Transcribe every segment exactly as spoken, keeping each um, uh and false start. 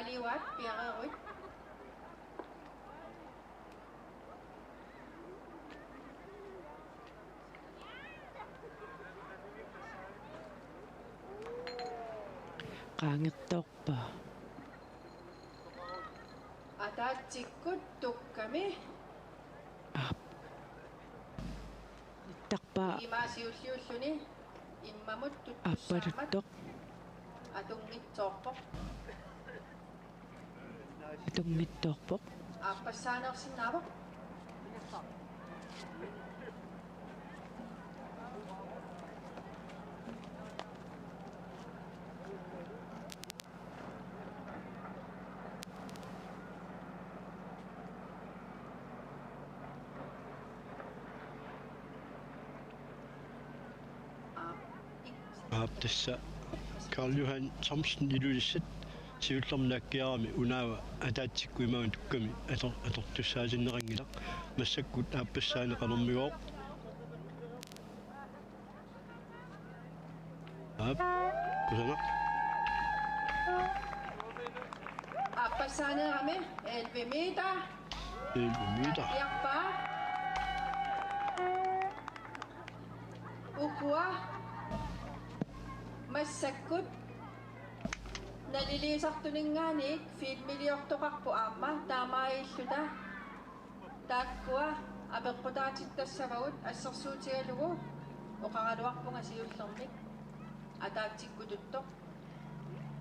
Kaaliuaat piareeruit. Qaangertoorpaa. Ataatsikkut tukkami. Aap. Nittarpaa. Imaasiulliulluni immamut tuttussaammat. Aappaluttoq. Atunngitsoorpoq. Atunngitsoorpoq. Aappassaaneersinnaavoq. Aap, tassa Karl Johan Thomsen Ilulissat siullermik naakkiarami unaava ataatsikkut imaluunniit tukkami ator-, atortussaatinneqanngilaq, massakkut aappassaaneq qanormigooq. Aap, kusanaq. Aappassaaneerami elleve meter. Elleve meter. Naakkiarpaa. Ukua massakkut naliliisartuninngaanniit filmiliortoqarpoq aamma taamaalilluta. Taakkua apeqqutaatitassavagut, assersuutigalugu oqaraluarpunga siullermik ataatsikkututtoq.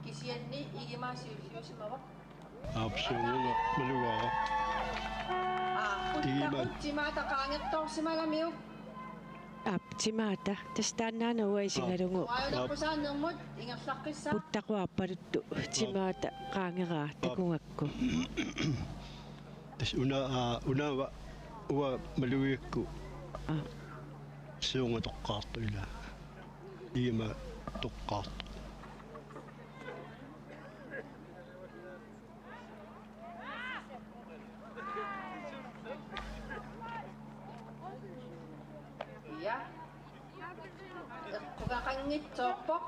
Kisianni Igima siulliusimavoq. Aap, siorna malugaara. Aap, Igima. Puttaqut timaata qaangertoorsimagamiuk. Aap, timaata. Tassa taannaana uanga isigalugu. Aap. Uajunerpusaannermut ingerlaqqissaaq. Puttaqut aappaluttoq timaata qaangeraa takugakku. Tassa una, aa, unaava uanga malugigakku. Aap. Siorna toqqaartoq ilaa. Igima toqqaartoq. Ja. Eqqugaqanngitsoorpoq.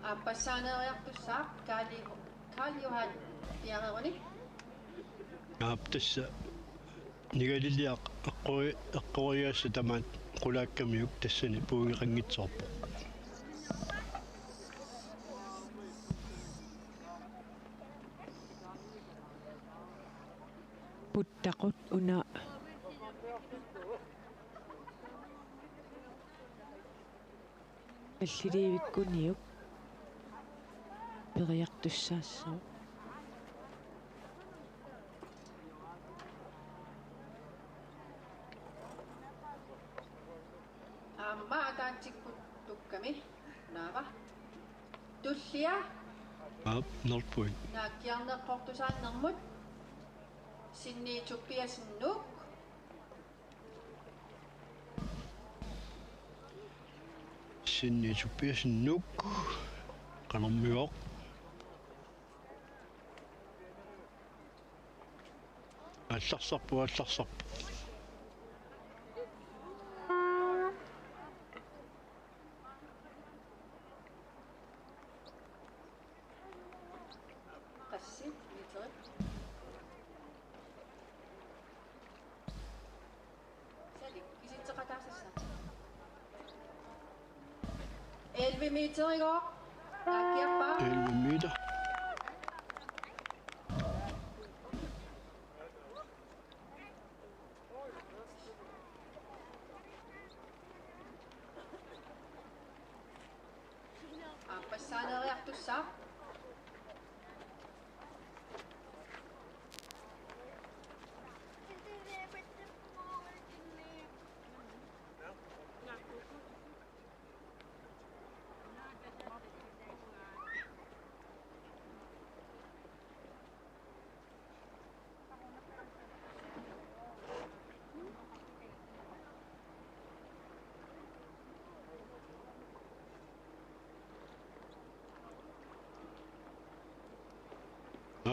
Aappassaaneeriartussaaq Karl, Karl Johan piareeruni. Aap, tassa Nigaliliaq eqqori-, eqqorigassat tamaat qulaakkamiuk tassani pointeqanngitsoorpoq. Puttaqut una. Alliliivikkuniuk periartussaassooq. Aamma ataatsikkut tukkami. Naava. Tullia. Aap, nul point. Naakkiarneqqusaannermut. Sinni Tobiassen Nuuk. Sinni Tobiassen Nuuk. Qanormigooq. Aallarsarpoq, aallarsarpoq. Qassit meterit? Salik, kisitseqataassaaq. Elleve meterigooq. Naakkiarpaa. Elleve meter. Aappassaaneeriartussaaq.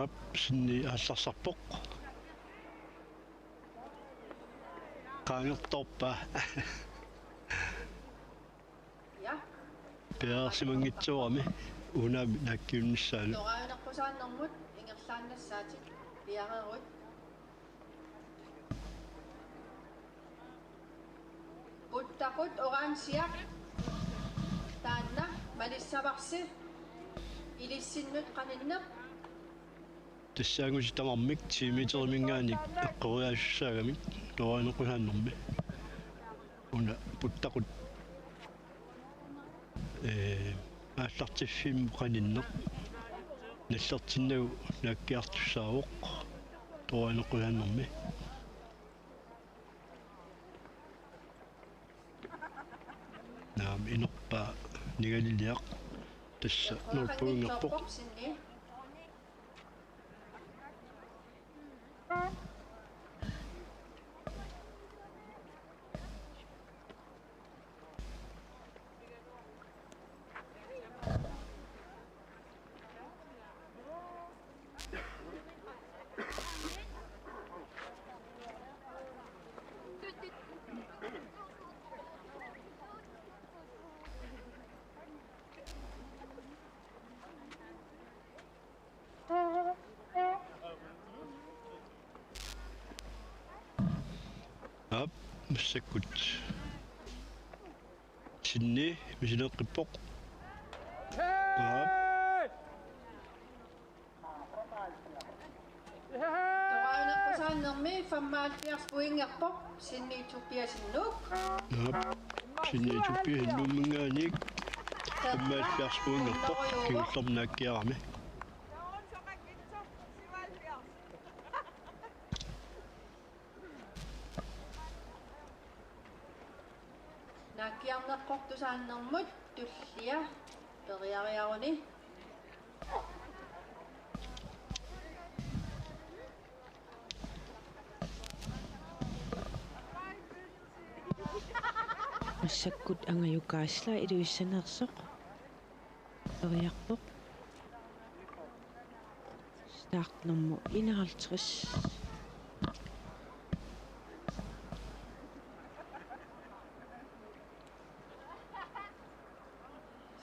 Aap, sinni aallarsarpoq. Qaangertorpaa. Ja. Piareersimanngitsoorami unaami naakkiunnissaanut. Toraanerpusaannermut ingerlaannassaatit piareeruit. Puttaqut orangiaq taanna malissavarsi ilissinnut qaninneq. Tassa angutit tamarmik ti meteriminngaanniit eqqoriaasussaagamik toraanerpusaannermi. Una puttaqut, ee, aallartiffimmut qaninneq nallertinnagu naakkiartussaavoq toraanerpusaannermi. Naamik, inerpaa Nigaliliaq tassa nul pointerpoq. Aap, massakkut sinni misileeqqippoq. Aap. Toraanerpusaannermi femoghalvfjerds pointerpoq, sinni Tobiassen Nuuk. Aap, sinni Tobiassen Nuumminngaanniit femoghalvfjerds pointerpoq, kingullermi naakkiarami. Naakkiarneqartusaannermut tullia periariaruni. Massakkut Angaju Kaasla Ilulissaneersoq periarpoq. Startnummer enoghalvtreds.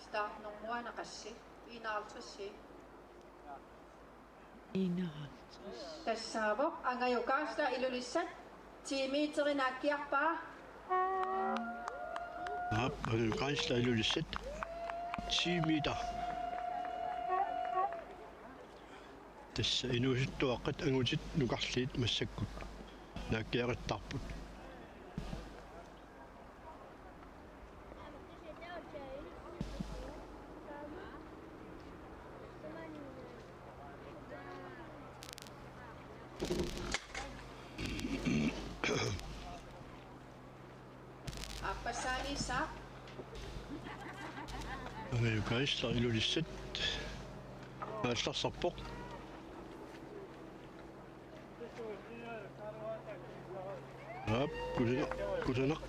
Startnummer qassi? Enoghalvtreds. Enoghalvtreds. Tassaavoq Angaju Kaasla Ilulissat, ti meter naakkiarpaa. Aap, Angaju Kaasla Ilulissat, ti meter. Tassa inuusuttuaqqat angutit nukarliit massakkut naakkiaqattaarput. Aappassaaniissaaq. Angaju Kaasla Ilulissat aallarsarpoq. Aap, kusanaq, kusanaq.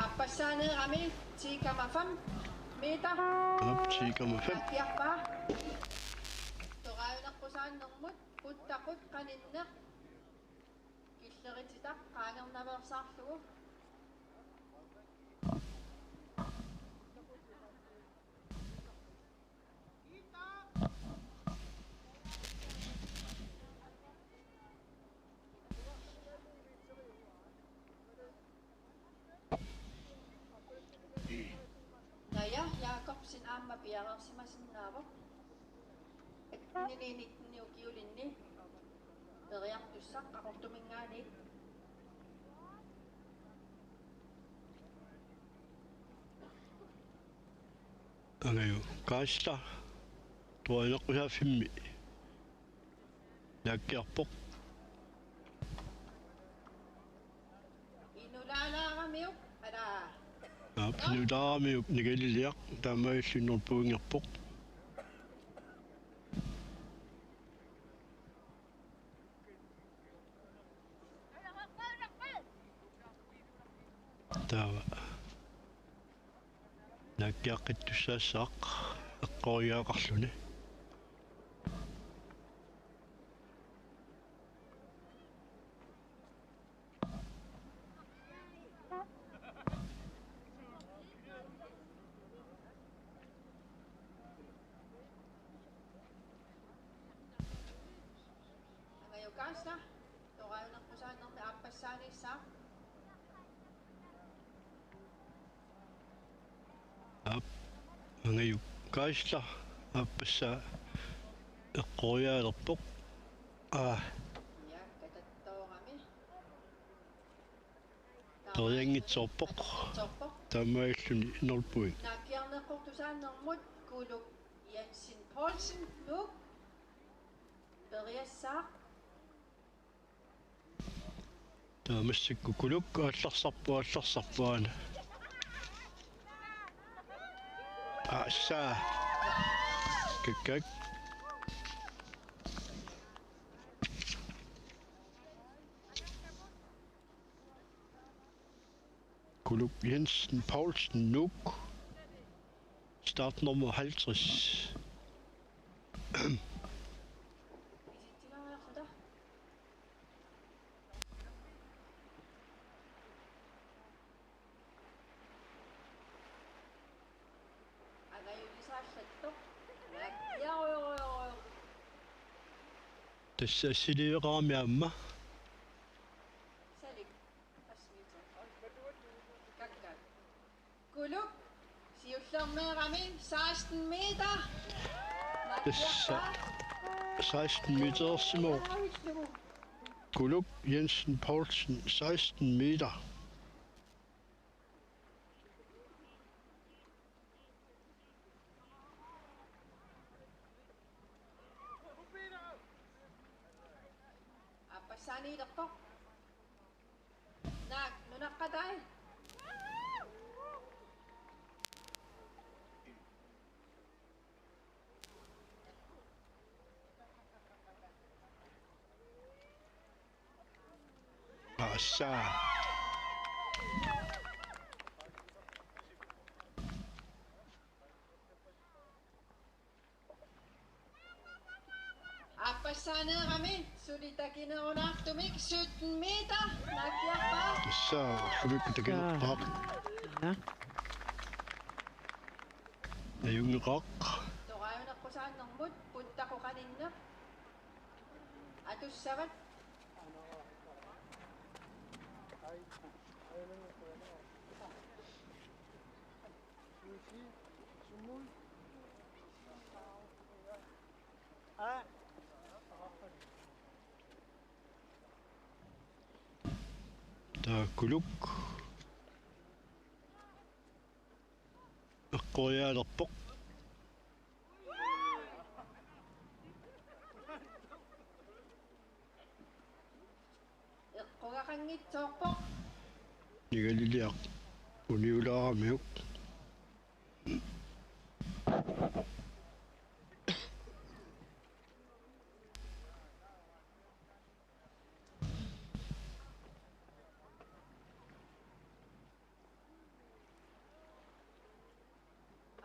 Aappassaaniikkami ti komma fem meter. Aap, ti komma fem. Naakkiarpaa. Toraanerpusaannermut puttaqut qaninneq. Killerititaq qaangernaveersaarlugu. Naja Jakobsen aamma piareersimasinnaavoq. Nini nitten ukiulinni periartussaq Qaqortuminngaanniit. Angaju Kaasla toraaneqqusaaffimmik naakkiarpoq. Inulaalaaramiuk, alaa. Aap, inulaaramiuk Nigaliliaq, taamaalilluni nul pointerpoq. Taava. Naakkiaqqittussaassaaq eqqoriaaqarluni. Angajuk Kaasla, torajunerpusaannermi aappassaaniissaaq. Aap, Angajuk Kaasla, aappassaa eqqoriaalerpoq. Aa. Ja, katattoorami. Perianngitsoorpoq. Taamaalilluni nul point. Naakkiarneqqortusaannermut Kuluk Jensen Poulsen, Nuuk, periassaaq. Taava massakkut Kuluk aallarsarpoq, aallarsarpoq aana. Aassaa. Kakkak. Kuluk Jensen Poulsen, Nuuk. Startnummer halvtreds. Tassa assiliiveqarami aamma. Kuluk, siullermeerami seksten meter. Tassa seksten metersimavoq. Kuluk Jensen Poulsen, seksten meter. Aappassaaniilerpoq. Naak nunaqqatai. Aassaa. Aappassaaneerami suli takinerunaartumik sytten meter naakkiarpaa. Tassa suli takinerpaaq. Ja. Ajunngeqaaq. Torajunerpusaannermut puttaqoqaninneq atussavat. Taava Kuluk eqqoriaalerpoq. Eqqugaqanngitsoorpoq. Nigaliliaq uniulaaramiuk.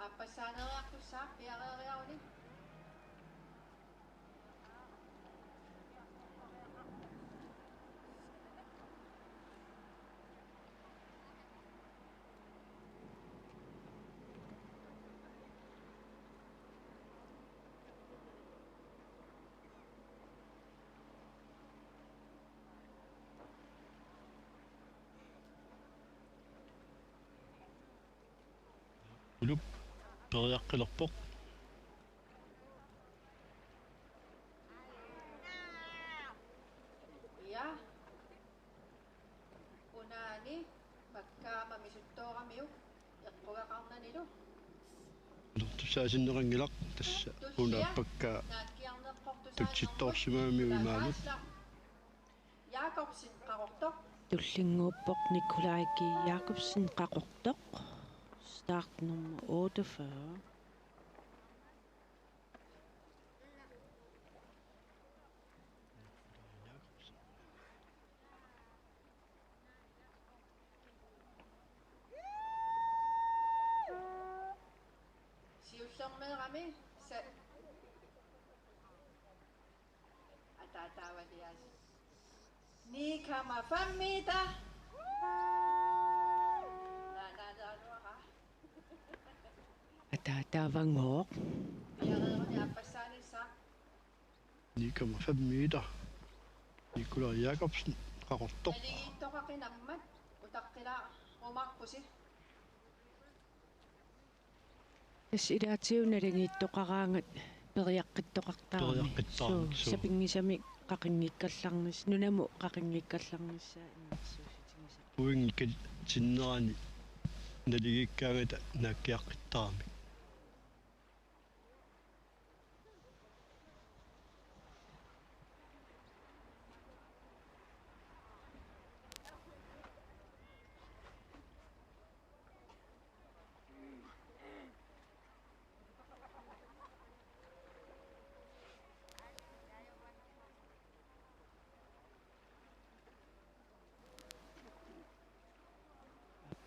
Aappassaaneeriartussaaq piareeriaruni. Kuluk periaqqilerpoq. Ja. Unaani pakkaama misuttooramiuk eqqugaqarnanilu. Tusaasinneqanngilaq tassa una pakkaa tutsittoorsimagamiuk imaanut. Jakobsen Qaqortoq. Tullinnguuppoq Nikolaj G. Jakobsen Qaqortoq. Startnummer otteogfyrre. Ni komma fem meter. Ataataavangooq. Piareeruni aappassaanissaq. Ni komma fem meter. Nikolaj Jakobsen, Qaqortoq. Naligiittoqaqinammat utaqqilaarumaarpusi. Tassa ilaatigut naligiittoqaraangat periaqqittoqartarami. Periaqqittarami, suu, suu. Sapinngisamik qaqinngikkallarnis-, nunamut qaqinngikkallarnissaa innersuussutigisarput. Pointit katinnerani naligiikkaangata naakkiaqqittarami.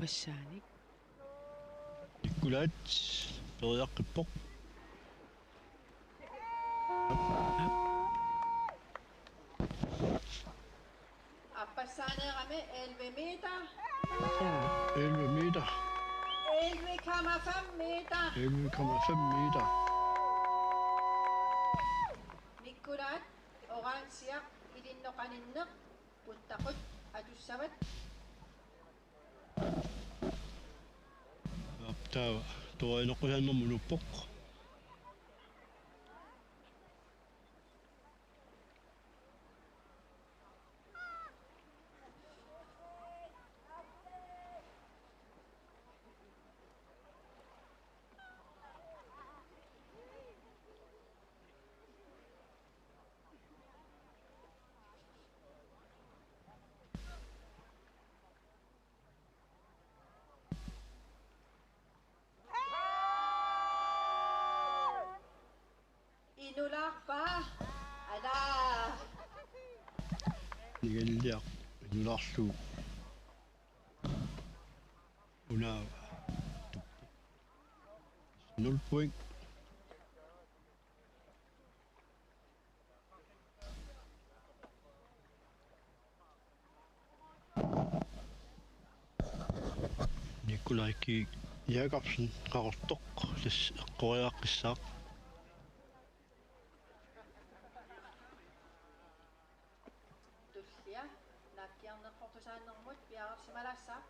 Aappassaannik. Nikolaj periaqqippoq. Aappassaaniarami elleve meter. Elleve meter. Elleve komma fem meter. Elleve komma fem meter. Nikolaj, orange-iaq ilinnoqaninneq puttaqut atussavat. Aap, taava torianoqqusaannermut uuppoq. Inulaarpa? Ala. Nigalliaq inulaarlugu. Una. Nul point. Nikolaj Jakobsen, Qaqortoq, tassa eqqoriaqqissaaq. Tullia naakkiarneqqusaannermut piareersimalaassaaq.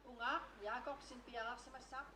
Ungaaq Jakobsen piareersimassaaq.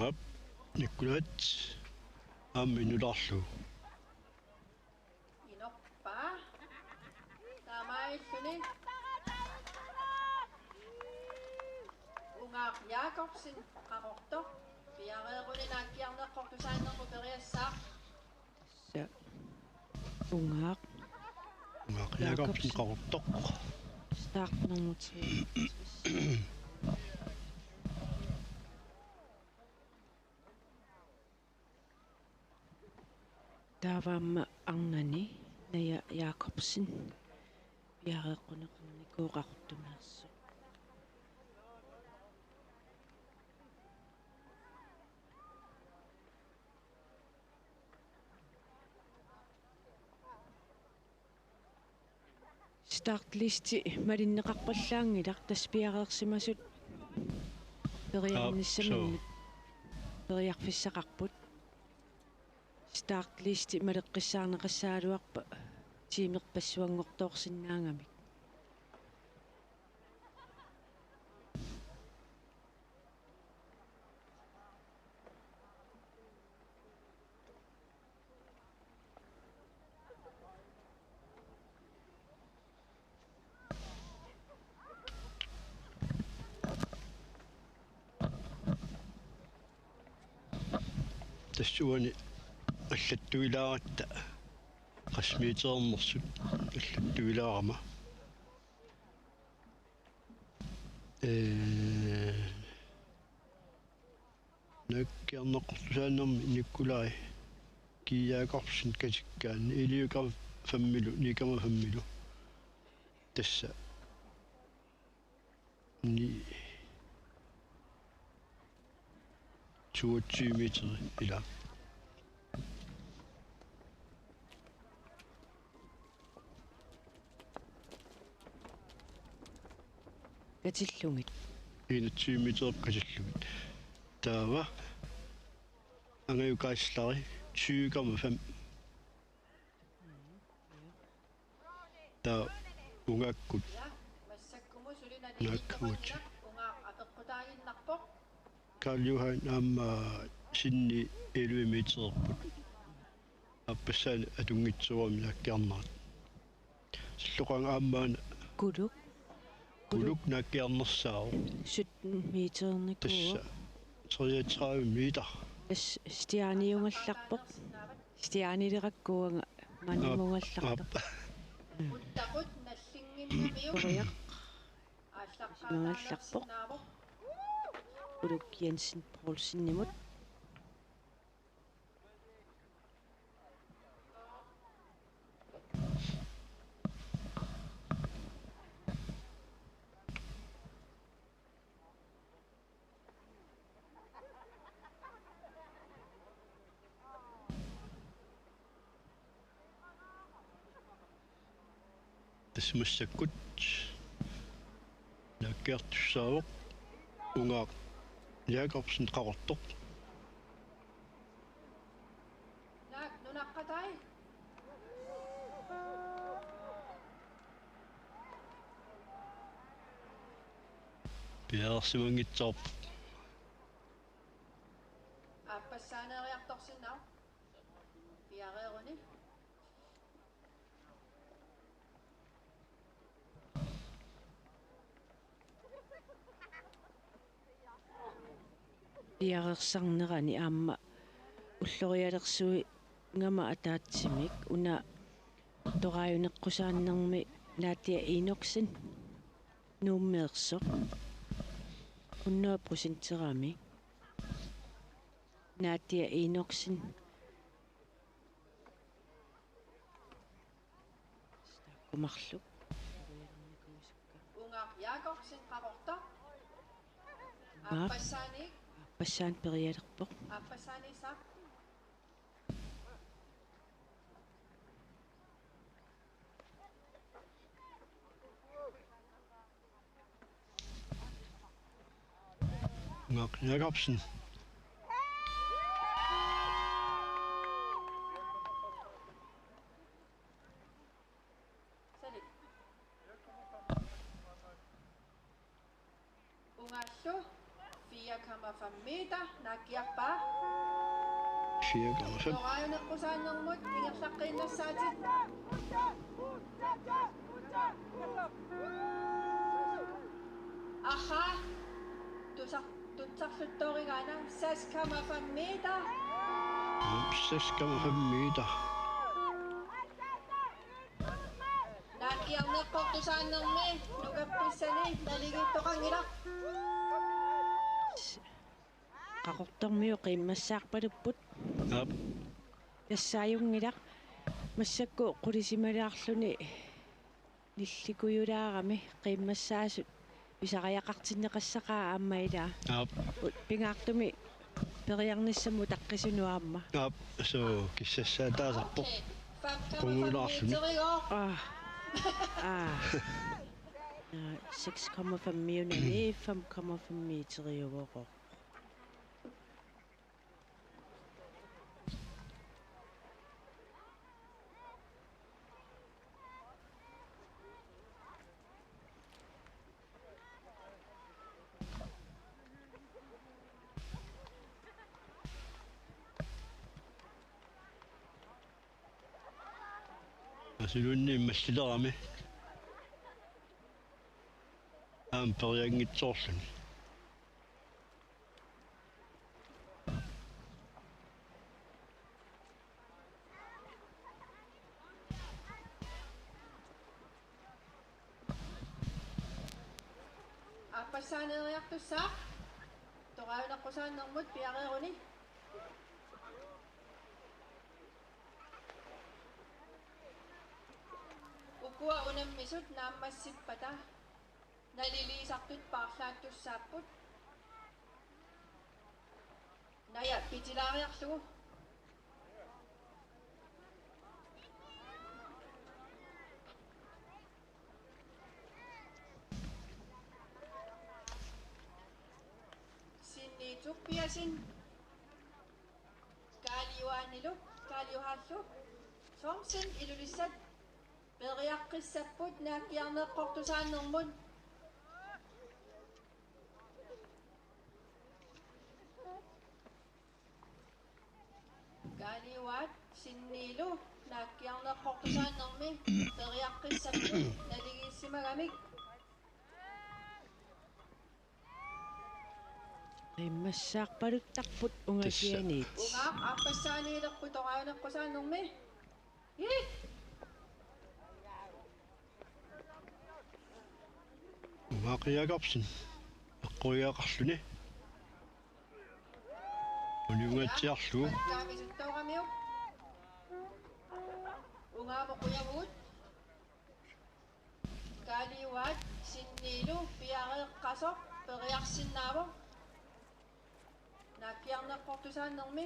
Aap, Nikolaj. Aamma inulaarlugu. Inorpa. Taamaalilluni. Ungaaq Jakobsen, Qaqortoq. Piareeruni naakkiarneqqusaannermut periassaaq. Tassa Ungaaq. Ungaaq Jakobsen, Jakobsen. Qaqortoq. Start nummer tre. Taava aamma arnani Naja Jakobsen piareeqquneqarnikuuvoq Qaqortumeersoq. Startlisti malinneqarpallaanngilaq, tassa piareersimasut periarnissaminnut. Aap, suu. Periarfissaqarput. Startlisti maleqqissaarneqassagaluarpat tiimerpassuanngortoorsinnaagamik. Tassa uani allattuilaaratta, qassit meterernersut allattuilaarama. Ee, naakkiarneq eqqortusaannermi Nikolaj Kiiaakkorsin katikkaanni, elleve komma fem-ilu, ni komma fem-ilu. Tassa ni, toogtyve meter ila. Katillugit. Enogtyve meter katillugit. Taava Angaju Kaaslari, tyve komma fem. Taava ungakkut. Naakkuuti. Karl Johan aamma sinni elleve metererput. Aappassaani atunngitsoorami naakkiarnerat. Silloqaanga aamma una Kuluk. Kuluk naakkiarnersaavoq. Sytten meterernikuuvoq. Tassa treogtredive meter. Tassa stjerniugallarpoq. Stjernilerakku uanga mannimugallartoq. Aap, aap. Uttaqut nallinnginnamiuk. Koreaq. Aallarpoq. Kuluk Jensen Poulsenimut. Tassa massakkut naakkiartussaavoq Ungaaq Jakobsen Qaqortoq. Naak nunaqqatai. Piareersimanngitsoorpoq. Aappassaaneeriartorsinnaavoq. Piareeruni. Piareersarnerani aamma ullorialersuigama ataatsimik una toraajuneqqusaannermi Nadia Enoksen Nuummeersoq hundrede procenterami. Nadia Enoksen. Taakku marluk. Ungaaq Jakobsen Qaqortoq. Ungaaq. Aappassaani. Aappassaani perialerpoq. Aappassaani sa. Ungaaq Jakobsen. Sali. Ungaallu fire komma fem meter naakkiarpaa. Fire komma fem. Toraajuneqqusaannermut ingerlaqqiinnassaatit. Arraa. Tusa-, tutsarluttoorigaana seks komma fem meter. Seks komma fem meter. Naakkiarneq eqqortusaannermi nukappissani naligiittoqanngilaq. Qaqortormiut qiimmassaarpalupput. Aap. Tassaajunngilaq massakkut qulisimalaarluni nillikujulaarami qiimmassaasut pisariaqartinneqassaqaat aamma ilaa. Aap. U-, pingaartumik periarnissamut utaqqisunut aamma. Aap, suu, kissassaataasarpoq. Qungulaarluni. Aa. Aa. Aa, seks komma fem millioneri, fem komma fem meteriuvoq. Asulunni mallilerami. Aamma perianngitsoorluni. Aappassaaniittariaqartussaaq, toraavineqqusaannermut piareeruni. Ukua unammisut naammassippata naliliisartut paarlaattussaapput. Naja pitilaariarlugu. Sinni Tobiassen. Karl Johannilu, Karl Johanlu. Thomsen Ilulissat. Periaqqissapput naakkiarneqqusaannermut. Kaaliuaat sinniilu naakkiarneqqusaannermi periaqqissapput naligiissimagamik. Qimmassaarpaluttarput ungasianiit. Ungaaq aappassaaniilerput toraavineqqusaannermi. Ii! Mark Jakobsen. Eqquiaqarluni. Uniungatsiarlugu. Pakkaamisuttooramiuk. Ungaamut qujavugut. Kaaliuaat sinniilu piareeqqasoq periarsinnaavoq. Naakkiarneqqusaannermi.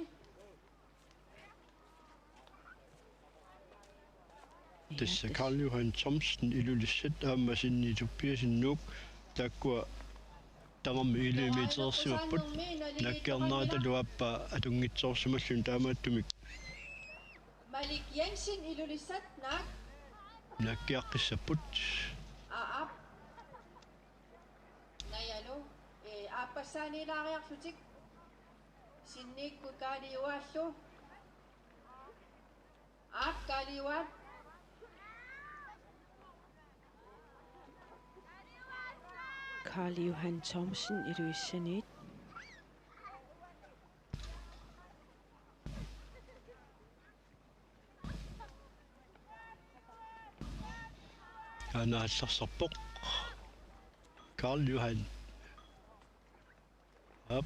Tassa Karl Johan Thomsen Ilulissat aamma Sinni Tobiassen Nuuk taakkua tamarmik elleve meterersimapput. Naakkiarneratalu aappaa atunngitsoorsimalluni taamaattumik. Malik Jensen Ilulissat naak. Naakkiaqqissapput. Aap. Najalu, ee, aappassaaniilaariarlutik. Sinniikkut Kaaliuaallu. Aap Kaaliuaat. Karl Johan Thomsen Ilulissaniit. Aana allarsarpoq. Karl Johan. Aap.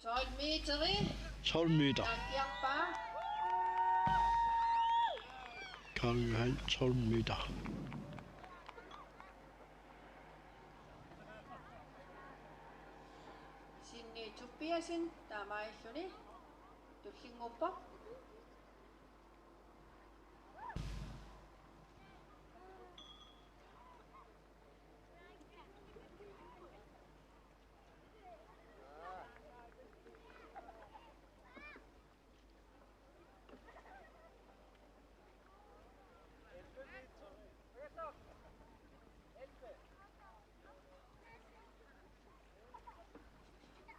Tolv meteri. Tolv meter. Naakkiarpaa. Karl Johan, tolv meter. Sinni Tobiassen taamaalilluni tullinnguuppoq.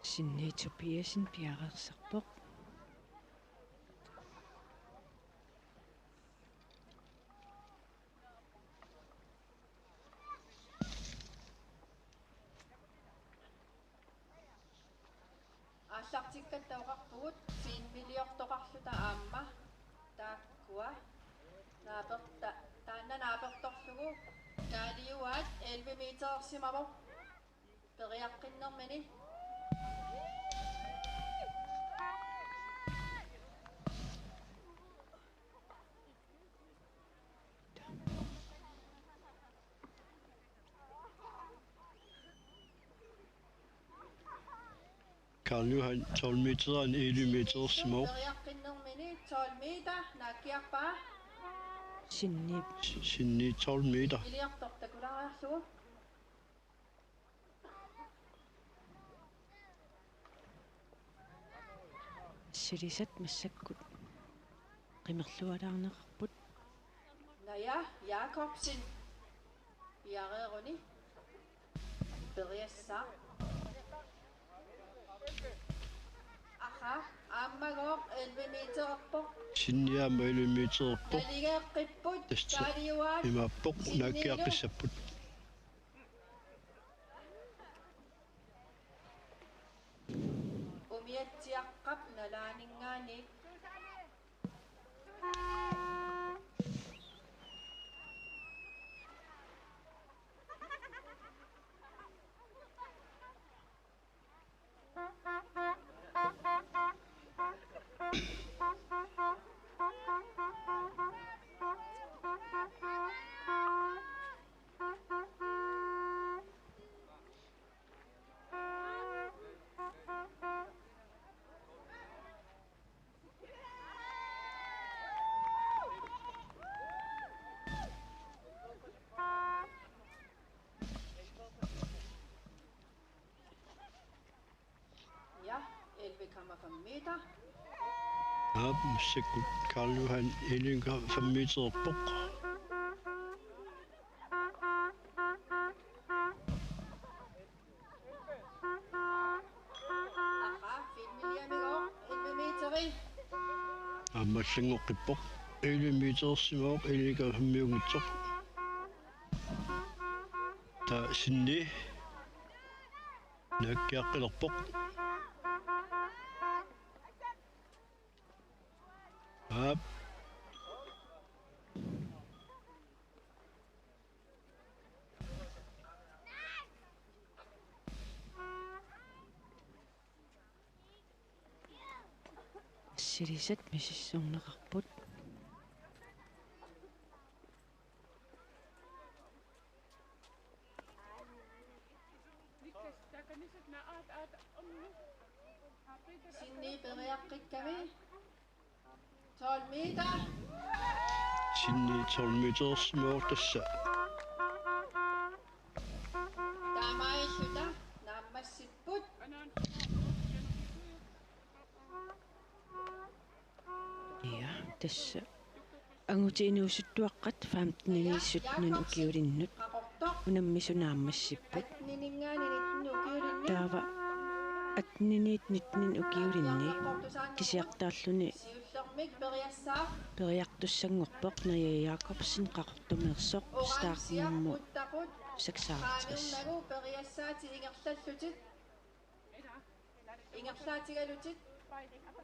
Sinni Tobiassen piareersarpoq. Aallartikkatta oqarpugut filmiliortoqarluta aamma taakkua naaperta-, taanna naapertorlugu Kaaliuaat elleve meterersimavoq periaqqinnermini. Karl Johan tolv meter, en elleve meter, Simon. Periaqqinnermini tolv meter, naakkiarpaa. Sinni. Sinni tolv meter. Iliortoq takulaariarlugu. Silisat massakkut qimerlualaarneqarput. Naja Jakobsen piareeruni periassaaq. Aha, aammagooq elleve metererpoq. Sinni aamma elleve metererpoq. Naligeeqqipput. Tassa. Kaaliuaat. Imaappoq. Sinnilu. Naakkiaqqissapput. Umiatsiaqqap nalaaninngaanniit. Aap, massakkut Karl Johan Elinger fem metererpoq. Aamma allanngoqqippoq. Elleve metersimavoq, Elinger femmiunngitsoq. Taava Sinni naakkiaqqilerpoq. Aap. Assilisat misissorneqarput. Sinni periaqqikkami. Tolv meter. Sinni tolv metersimavoq tassa. Taamaalilluta naammassipput. Ja, tassa. Angutit inuusuttuaqqat femteniniit sytteninik ukiulinnut unammisut naammassipput. Taava atteniniit nittenik ukiulinni kisiartaalluni periartussanngorpoq Naja Jakobsen, Qaqortumeersoq, startnummer seksoghalvtreds. Ingerlaatigalutit. Fire meter.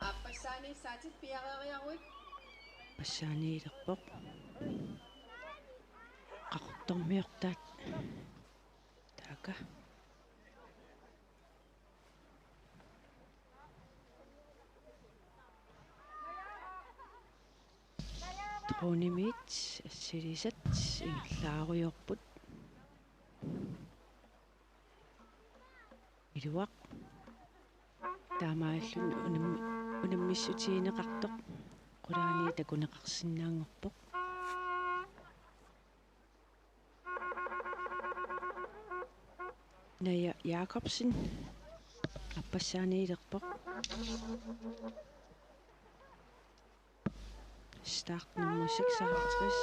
Aappassaaniissaatit piareeriaruit. Aappassaaniilerpoq. Qaqortormiortaat. Taaka. Dronemiit assilisat ingerlaarujoorput. Iluaq. Taamaalilluni unammi-, unammissutigineqartoq qulaani takuneqarsinnaanngorpoq. Naja Jakobsen aappassaaniilerpoq. Startnummer seksoghalvtreds.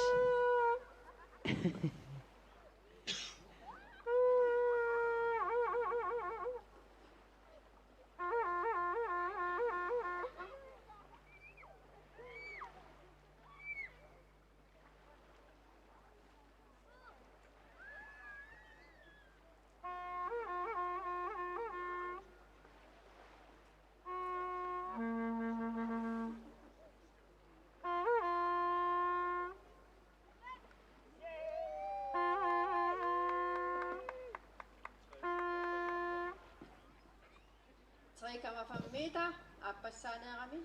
Tre komma fem meter, aappassaaneerami.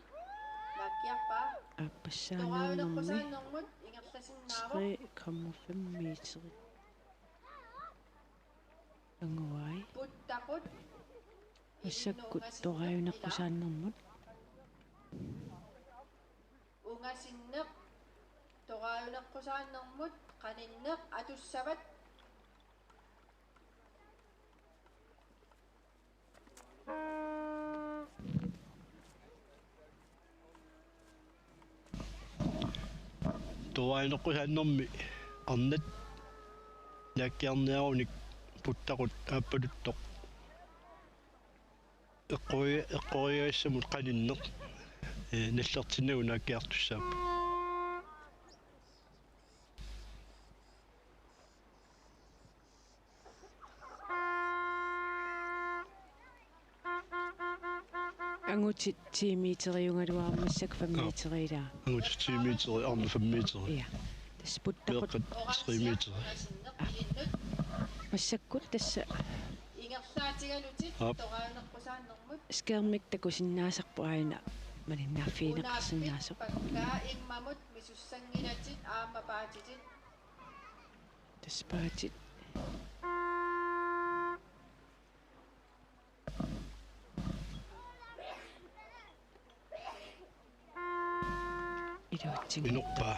Naakkiarpaa. Aappassaaneernermi. Toraajunaqqusaannermut ingerlasinnaavoq. Tre komma fem meter. Anguai. Puttaqut. Massakkut toraajunaqqusaannermut. Ungasinneq. Toraajunaqqusaannermut qaninneq atussavat. Toraajunaqqusaannermi arnat naakkiarniarunik puttaqut aappaluttoq. Eqqori-, eqqoriagassamut qaninneq, ee, nallertinnagu naakkiartussaapput. Angutit ti meteriugaluarput, massakkut fem meter ilaa. Angutit ti meter, arnat fem meter. Ja. Tassa puttaqut. Meeqqat tre meter. Aa. Massakkut tassa. Aap. Skærmik takusinnaasarpoq aajuna. Malinnaaffigineqarsinnaasoq. Pakka immamut misussanngilatit aamma paatitit. Tassa paatit. Iluatsinngitsoq. Inorpaa.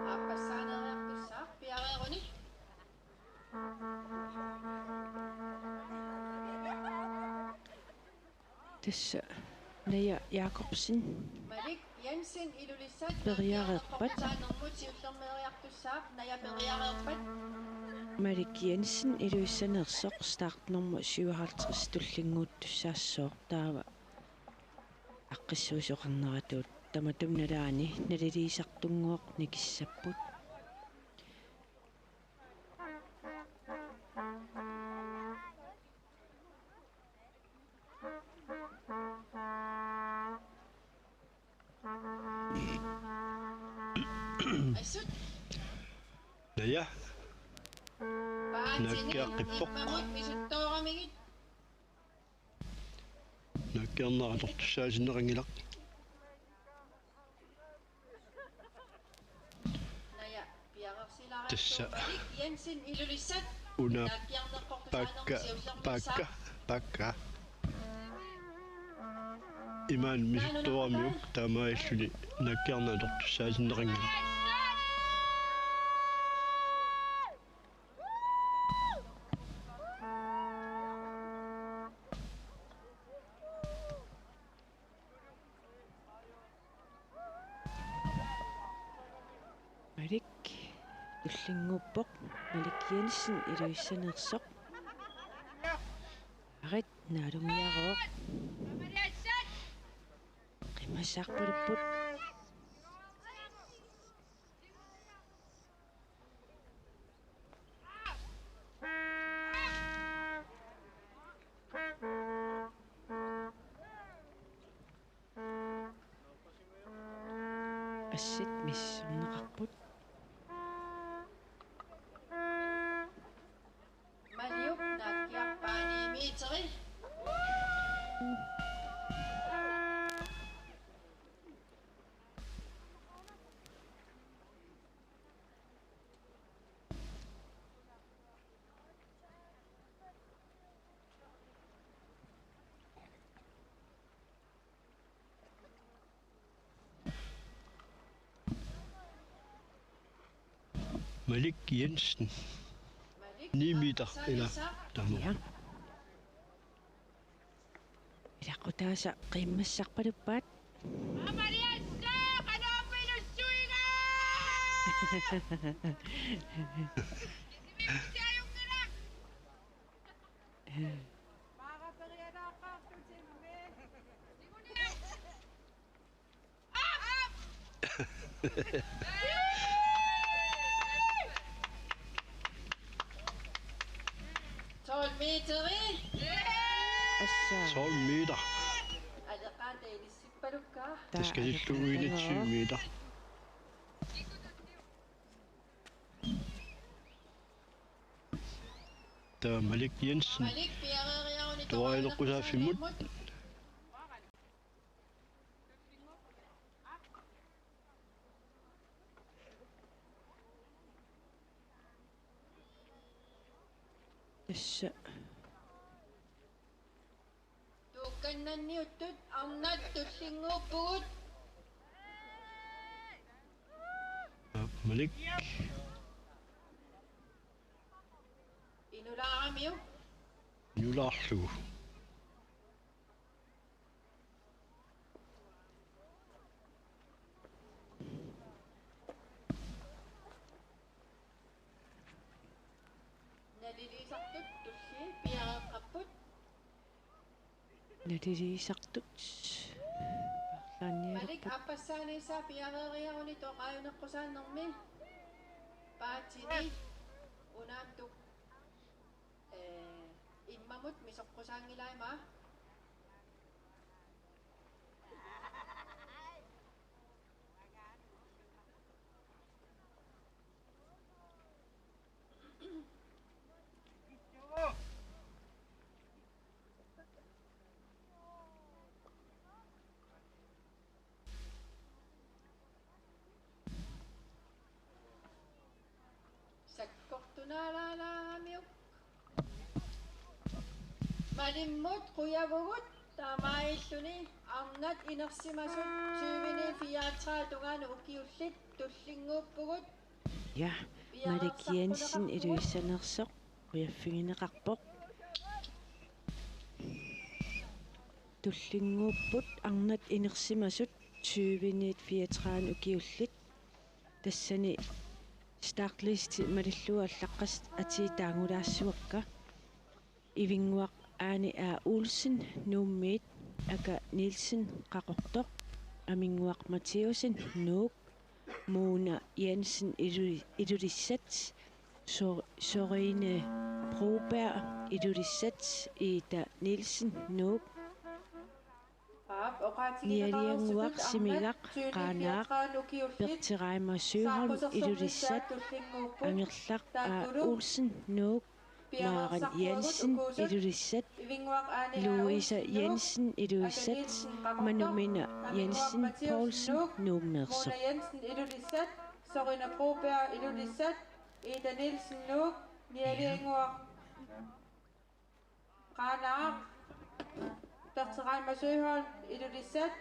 Aappassaaneeriartussaaq piareeruni. Tassa Naja Jakobsen. Malik Jensen Ilulissat. Periareerpat. Nakiarneqqusaannermut siullermeeriartussaaq, Naja periareerpat. Malik Jensen Ilulissaneersoq startnummer syvoghalvtreds tullinnguuttussaassooq, taava aaqqissuisoqarneratuut tamatuma nalaani naliliisartunngooq nikissapput. Assut. Naja. Paatini. Nakiaqqippoq. Immamut misuttooramigit. Nakiarneq atortussaasinneqanngilaq. Naja piareersilaariartoq. Tassa. Malik Jensen Ilulissat. Una. Nakiarneqqusaannermut pakka, siullermeersaaq. Pakka, pakka. Imaanngilaq misuttuarmiuk taamaalilluni nakiarneq atortussaasinneqanngilaq. Malik tullinnguuppoq, Malik Jensen Ilulissaneersoq. Arit naalungiarooq. Qiimmassaarpalupput. Assit misissorneqarput. Maliup nakiarpaani meteri. Malik Jensen. Ni meter ila tamu. Ja. Ilaqutaasa qiimmassaarpaluppaat. Tolv meteri. Assa. Tolv meter. Aleqaata ilissippalukka. Taskasillugu enogtyve meter. Taava Malik Jensen. Malik piareeriaruni tuarineqqusaaffimmut. Tassa. Tuukkannanniuttut arnat tullinnguuppugut. Malik. Inulaaramiuk. Inulaarlugu. Nalilisartut tulliit piareeqqapput. Nalilisartut. Malik aappassaaniissaa piareeriaruni toqaajuneqqusaannermi. Paatini unaamtuk, eh, immamut misoqqusaanngilaa ima. Sakkortunaalaalaaramiuk. Malimmut qujavugut taamaalilluni arnat inersimasut tyveni fireogtredive tungaanut ukiullit tullinnguuppugut. Ja, Malik Jensen Iluissanersoq qujaffigineqarpoq. Tullinnguupput arnat inersimasut tyveniit fireogtredive ukiullit. Tassani startlisti malillugu allaqqasut atii taagulaassuakka. Ivinnguaq Aani A. Olsen, Nuummiit, Aka Nielsen, Qaqortoq, Aminnguaq Matthæussen, Nuuk, Mona Jensen, Ilu-, Ilulissat, Sor-, Sorine Broberg, Ilulissat, Ida Nielsen, Nuuk, Nialiannguaq Simigaq, Qaanaaq, Berthe Reimer Søholm, Ilulissat, Angerlaq A. Olsen, Nuuk, Maren Jensen, Ilulissat, Louise Jensen, Ilulissat, Manumina Jensen Poulsen, Nuummeersoq. Mona Jensen, Ilulissat, Sorina Broberg, Ilulissat, Ida Nielsen, Nuuk, Nialiannguaq Qaanaaq, Berthe Reimer Søholm, Ilulissat,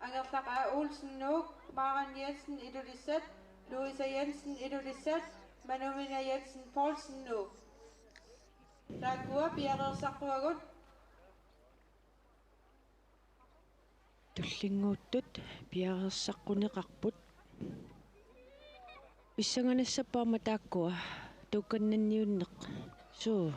Angerlaq A. Olsen, Nuuk, Maren Jensen, Ilulissat, Louise Jensen, Ilulissat, Manumina Jensen Poulsen, Nuuk. Taakkua piareersaqquagut. Tullinnguuttut piareersaqquneqarput. Pissanganassapput aamma taakkua tuukkannanniunneq. Suu.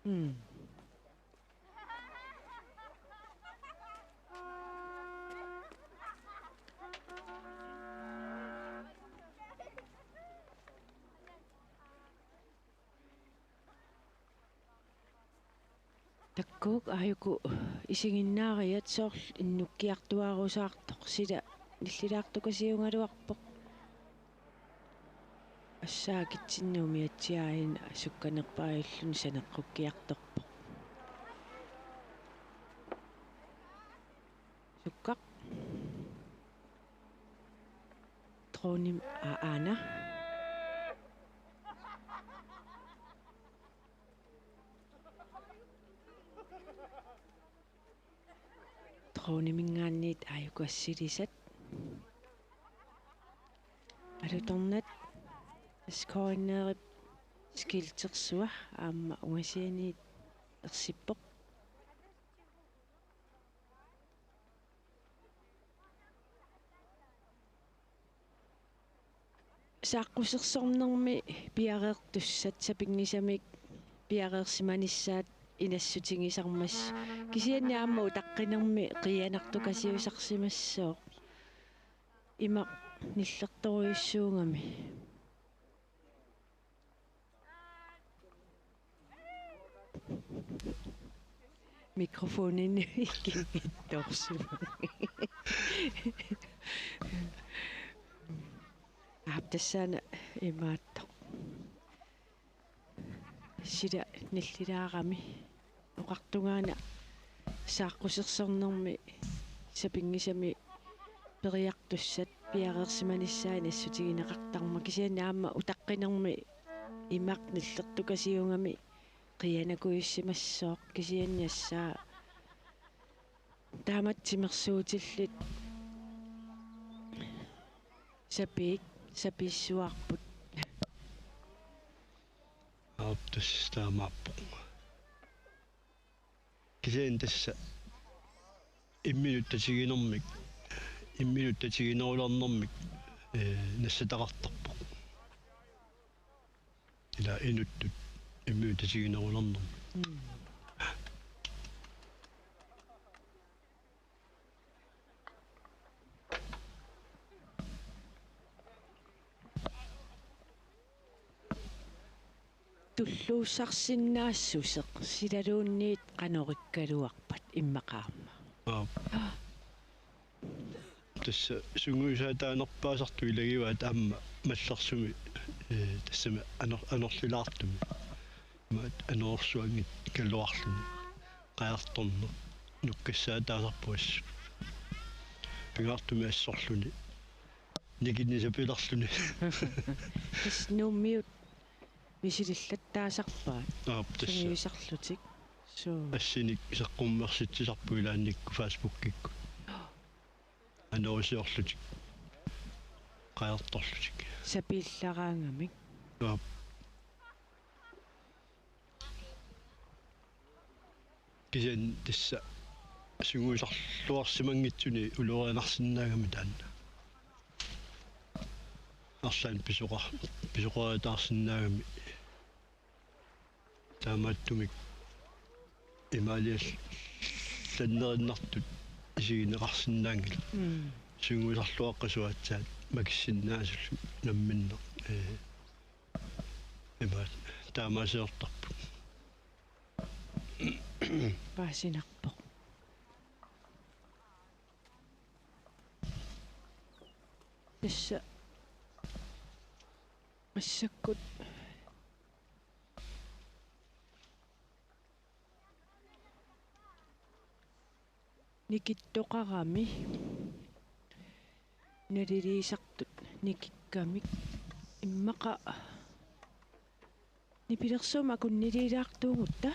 Mm. Takuuk aajuku isiginnaariat soorlu innukkiartuaarusaartoq sila nillilaartukasiugaluarpoq. Assaakitsinnuumi atsiain sukkanerpaajulluni saneqqukkiartorpoq. Sukkaq. Dronning A-, Aana. Dronninginngaanniit aajuku assilisat. Alutornaq S K N R-ip skiltersua aamma ungasianiit ersippoq. Saaqqusersornermi piareertussat sapinngisamik piareersimanissaat inassutigisarmassuk. Kisianni aamma utaqqinermi qiianartukasiusarsimassooq. Imaq nillertorujussuugami. Mikrofonini kingittoorsimavoq. Aap, tassaana imaattoq. Sila nillilaarami. Oqartungaana saaqqusersornermi sapinngisamik periartussat piareersimanissaat inassutigineqartarmata, kisianni aamma utaqqinermi imaq nillertukasiugami qiianakujussimassooq, kisianni assaa taamatut timersuutillit sapiit sapiissuarput. Aap, tassa taamaappoq. Kisianni tassa imminut tatiginermik, imminut tatiginerulernermik, ee, nassataqartarpoq. Ila inuttut imminut tatiginerulernermik. Mm. Tulluussarsinnaassuseq silaluunniit qanoq ikkaluarpat immaqa aamma? Aap. Tassa sungiusaataanerpaasartut ilagivaat aamma mallersumi, ee, tassami anor-, anorlilaartumi. Imaat anorersuanngikkaluarluni. Qajartorneq nukkassaataasarpoq assut. Pingaartumik assorluni. Nikinnisapilerluni. Tassa Nuummiut misilillattaasarpaat. Aap, tassa. Sungiusarlutik. Suu. Assinik saqqummersitsisarput ilaannikkut Facebookikkut. Anorersuarlutik. Qajartorlutik. Sapiillaraangamik. Aap. Kisianni tassa sungiusarluarsimanngitsuni ulorianarsinnaagami taanna. Arlaannik pisoqa-, pisoqariataarsinnaagami. Taamaattumik imaaliallannerinnartut isigineqarsinnaanngilaq. Mm. Sungiusarluaqqasuaatsaat makissinnaasullu namminneq. Ee, imaat taamaasiortarput. Paasinarpoq. Tassa massakkut nikittoqarami naliliisartut nikikkamik immaqa nipilersuumik akunniliilaartuugutta.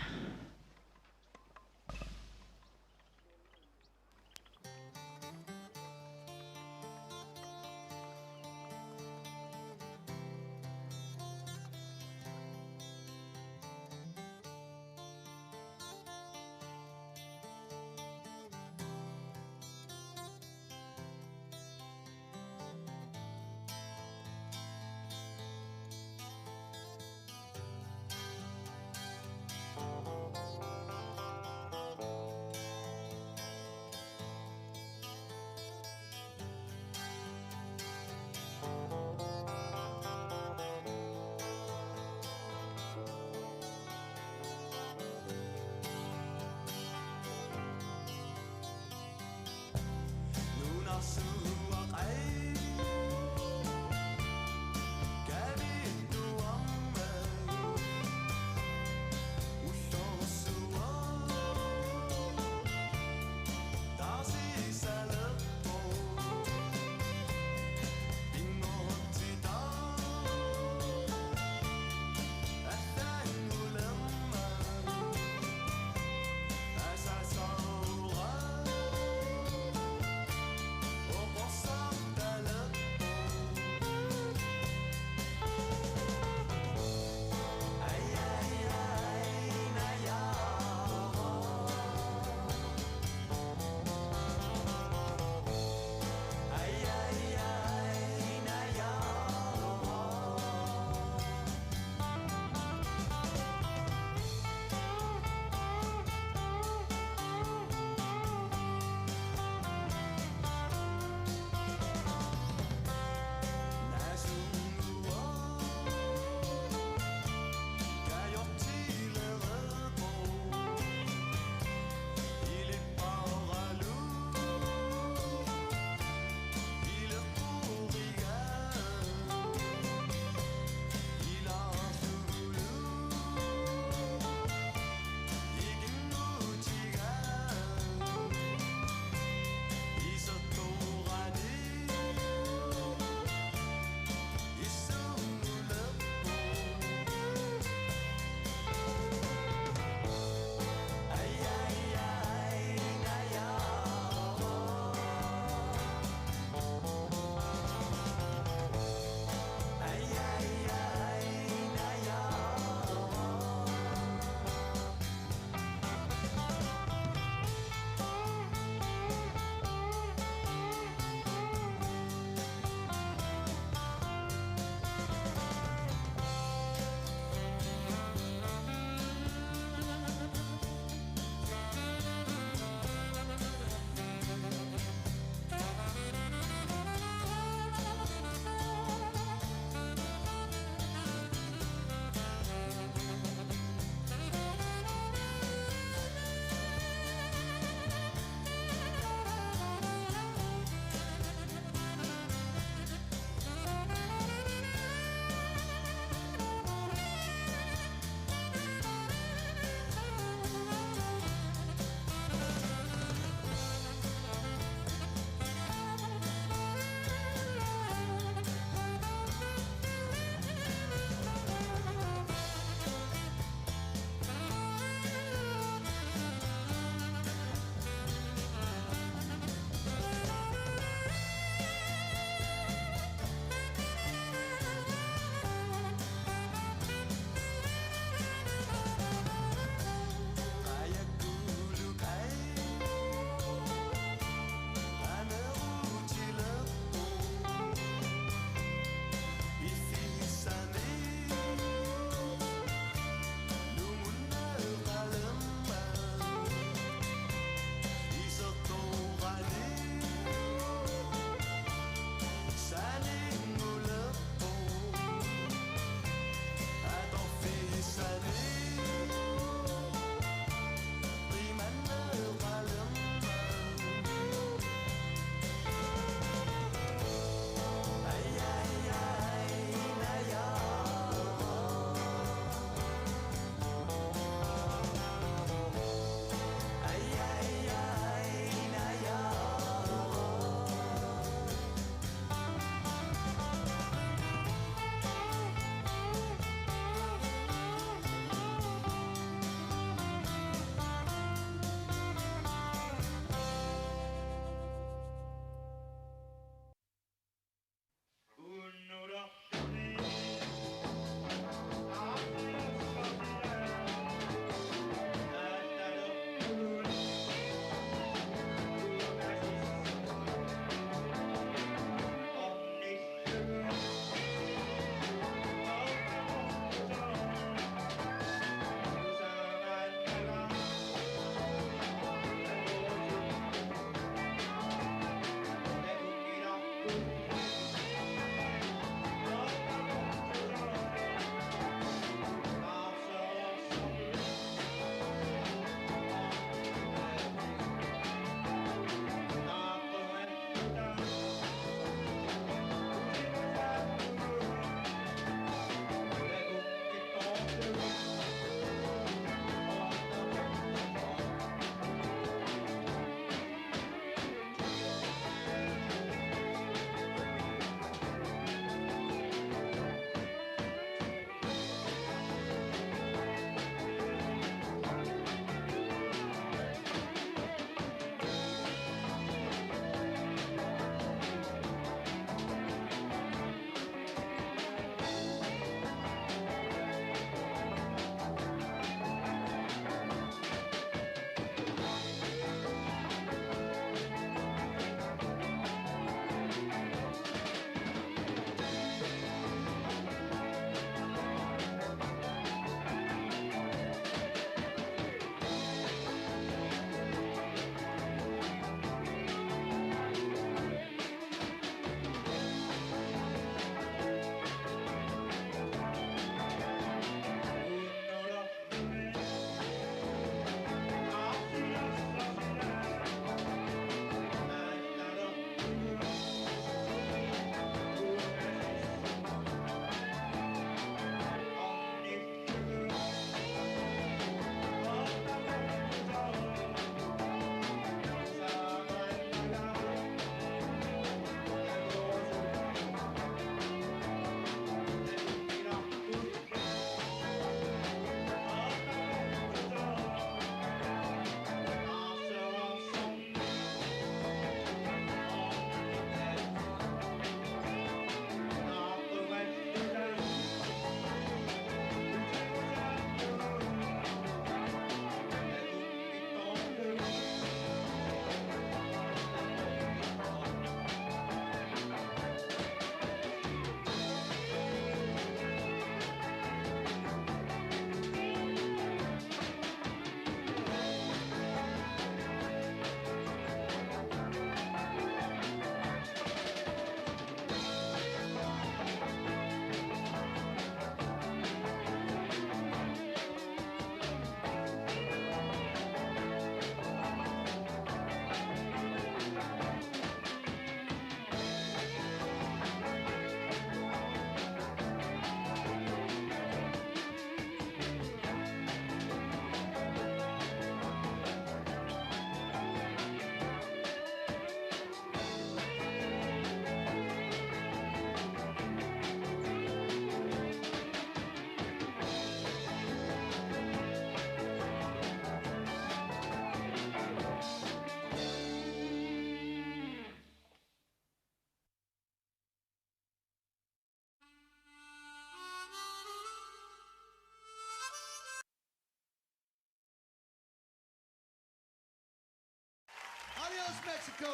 Adios, Mexico.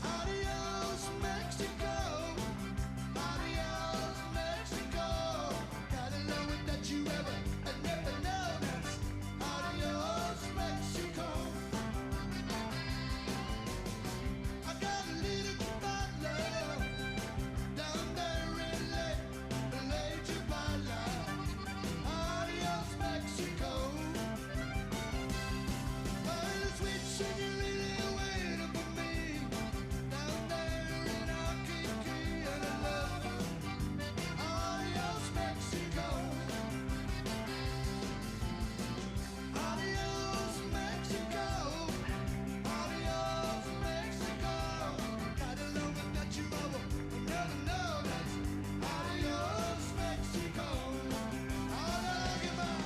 Adios, Mexico. Adios, Mexico. Got a love that you ever and never known us. Adios, Mexico. I got a little goodbye love down there in La, La Chapala. Adios, Mexico. Well, the sweet senorita waiting for me down there in Aquique, and I love her. Adios, Mexico. Adios, Mexico. Adios, Mexico. Got a love that you ever never known us. Adios, Mexico. Adios, goodbye.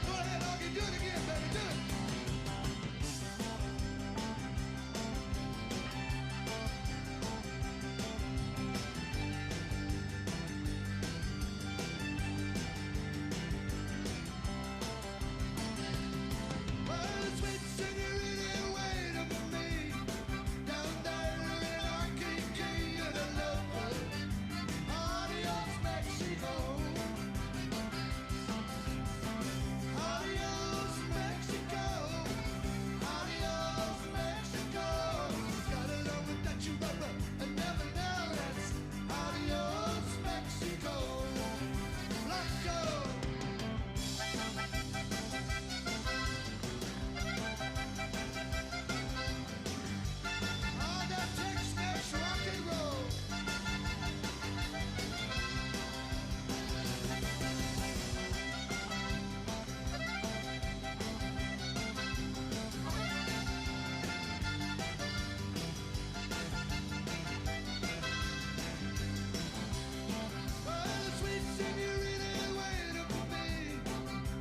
Go ahead, Augie, do it again, baby, do it. Well, the sweet senorita waiting for me down there in Aquique, and I love her. Adios, Mexico. Adios, Mexico. Adios, Mexico. Got a love that you ever and never known us. Adios, Mexico. Let's go. Ah, that Tex-Mex rock and roll. Well, the sweet senorita waiting for me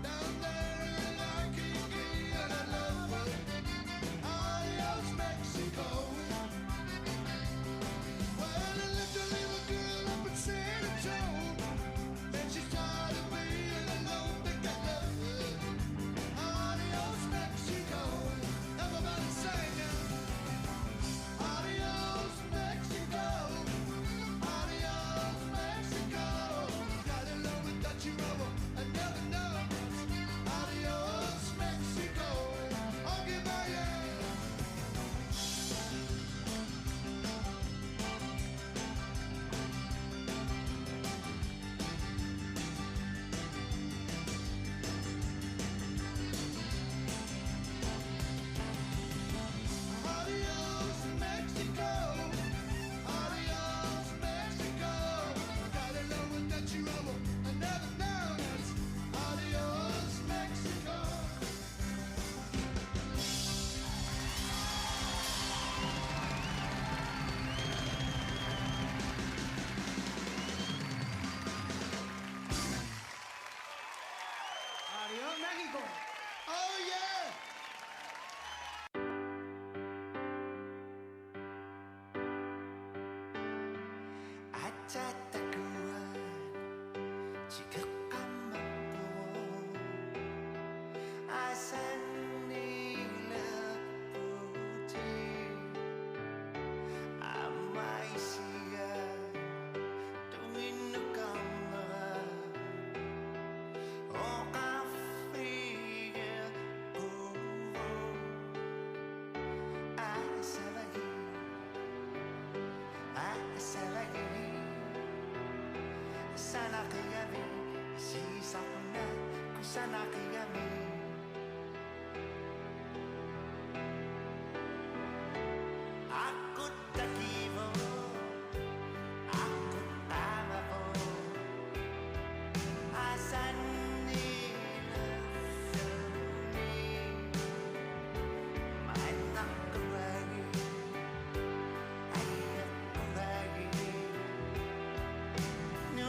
down there in Aquique, and I love her. Adios, Mexico. Well, I left a little girl up in San Antonio, and she's tired of being alone. Think I love her. Adios, Mexico. Everybody say it now. Adios, Mexico. Adios, Mexico. Got a love that you ever and never know. Adios, Mexico. Okay, bye, yeah. Adios, Mexico. Adios, Mexico. Got a love that you ever and never known us. Adios, Mexico. Adios, Mexico. Oh, yeah. Attatakua tikeqqammerpugut asanniilerpugut aamma isiga tunginnukarnera oqarfigeqquuvoq. Asavagi, asavagi, sanaqigami, sisarna kusanaqigami. Aqqut takivoq, aqqut qaamavoq, asanniilerluni maannartuagi, aieqquagi, nu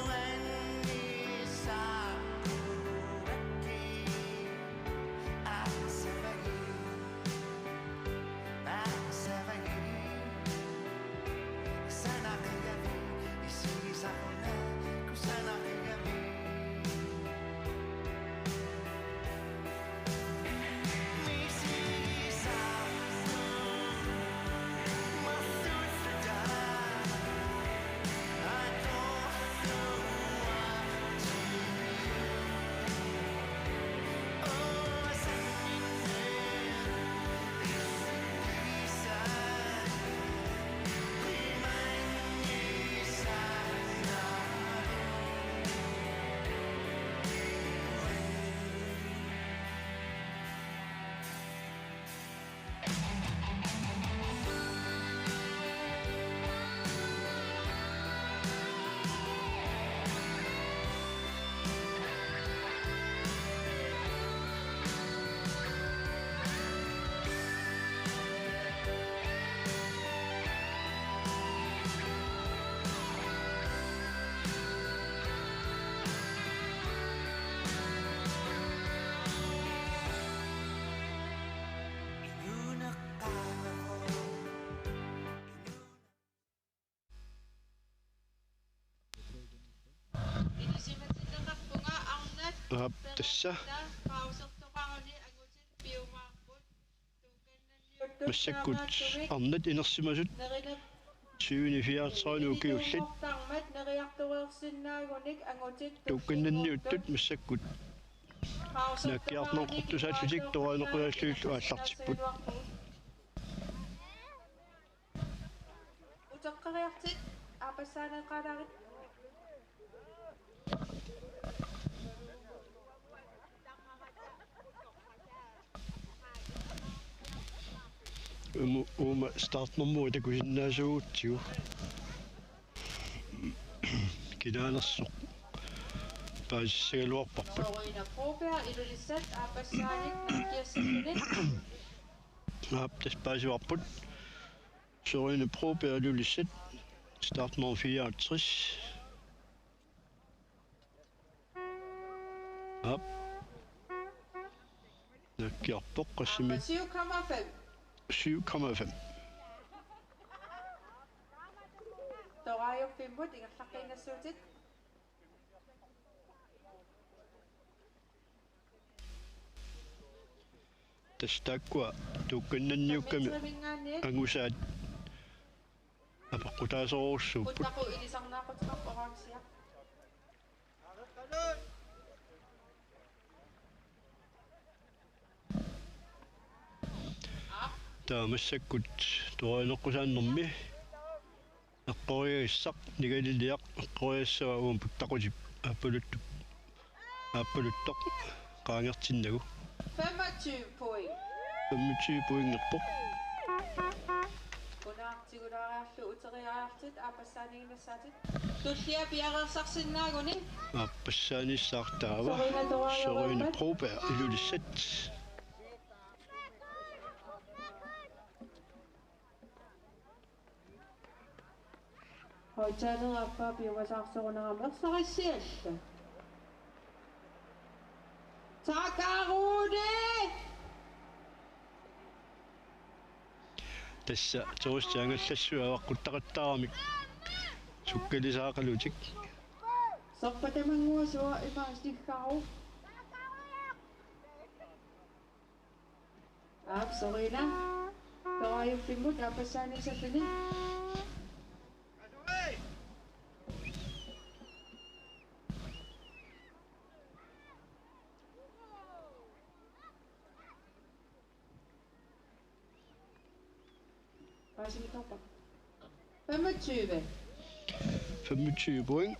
Aap, tassa. Massakkut arnat inersimasut tyveni fireogtredive ukiullit. Tuukkannanniuttut massakkut naakkiartorneqqutusaallutik toraanneqqusaallugillu aallartipput. Uteqqeriartit aappassaaneeqqaalaarit. Uuma, uuma startnummerit takusinnaasuugutsigu. Kinaanersoq paasissagaluarparput. Sørine Broberg, Ilulissat, aappassaanik naakkiassalluni. Aap, tassa paasivarput. Sørine Broberg, Ilulissat. Startnummer fireoghalvtreds. Aap. Naakkiarpoq qassimi. Syv komma fem. Syv komma fem. Torajuffimmut ingerlaqqiinnassuutit. Tassa taakkua tuukkannanniukkami angusaat apeqqutaasorujussuupput. Uttaqu ilisarnaaquteqarpoq orange. Taava massakkut toraanneqqusaannermi eqqoriagassaq Nigaliliaq eqqoriassavaa uuma puttaqutip aappaluttup, aappaluttoq qaangertinnagu. Femogtyve point. Femogtyve pointerpoq. Unaartigulaariarlu uteriariarlutit aappassaaniinnassaatit. Tullia piareersarsinnaaguni. Aappassaanissaq taava Sørine Broberg Ilulissat. Højtaler aappaa piumasaarsorunarami ersarissialla. Takaruni! Tassa turistit angallassui avaqquttaqattaaramik sukkalisaaqalutik. Sorpatamannguaq sua ima stiggaru. Aap, Sørine. Torajuffimmut aappassaaniisalluni. Paasimitorpa. Femogtyve. Femogtyve point.